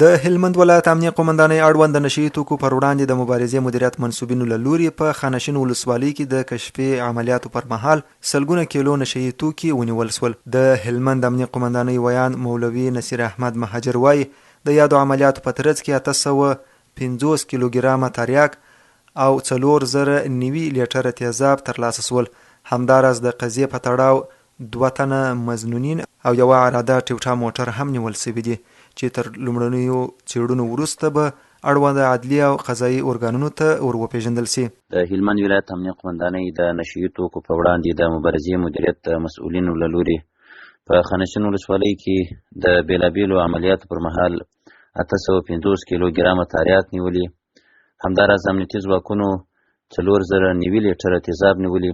د هلمند ولایت امنیه قومندانۍ اړوند د نشه يي توکو پر وړاندې د مبارزې مدیریت منسوبینو له لوري په خانشین ولسوالۍ کې د کشفي عملیاتو پر مهال سلګونه کیلو نشه يي توکي ونیول شول. د هلمند امنیه قومندانۍ ویاند مولوي نصیر احمد مهاجر وايي، د یادو عملیاتو په ترڅ کې 850 کیلو ګرامه تاریاک او 4090 لیټره تیزاب ترلاسه شول. همداراز د قضیې په تړاو دوه تنه مظنونین او یوه عراده ټیوټا موټر هم نیول شوي دي چې تر لومړنیو څېړنو وروسته به اړونده عدلي او قضايي ارګانونو ته ور وپېژندل شي. د هلمند ولایت امنیه قومندانۍ د نشهيي توکو په وړاندې د مبارزې مدیریت د مسؤلینو له لوري په خانشین ولسوالۍ کې د بېلابېلو عملیاتو پر مهال 850 کیلو ګرامه تاریاک نیولي. همداراز امنیتي ځواکونو 4090 لیټره تیزاب نیولي.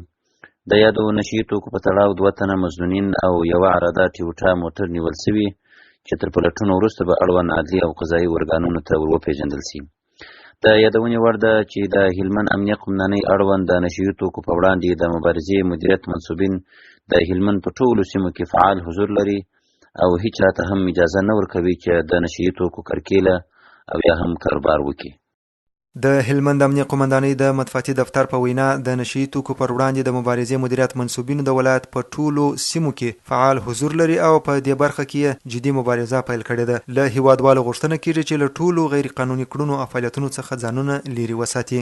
د یادو نشهيي توکو په تړاو دوه تنه مظنونین او یوه عراده ټیوټا موټر نیول شوي چې تر پلټنو وروسته به اړوند عدلي او قضایي ارګانونو ته ور وپېژندل شي. د یادونې وړ ده چې د هلمند امنیه قومندانۍ اړوند د نشهيي توکو په وړاندې د مبارزې مدیریت منسوبین د هلمند په ټولو سیمو کې فعال حضور لري او هیچا ته هم اجازه نه ورکوي چې د نشهيي توکو کرکیله او یا هم کاروبار وکړي. د هلمند امنیه قومندانۍ د مطبوعاتي دفتر په وینا، د نشه يي توکو پر وړاندې د مبارزې مدیریت منسوبینو د ولایت په ټولو سیمو کې فعال حضور لري او په دې برخه کې یې جدي مبارزه پیل کړې ده. له هېوادوالو غوښتنه کېږي چې له ټولو غیرقانوني کړنو او فعالیتونو څخه ځانونه لیرې وساتي.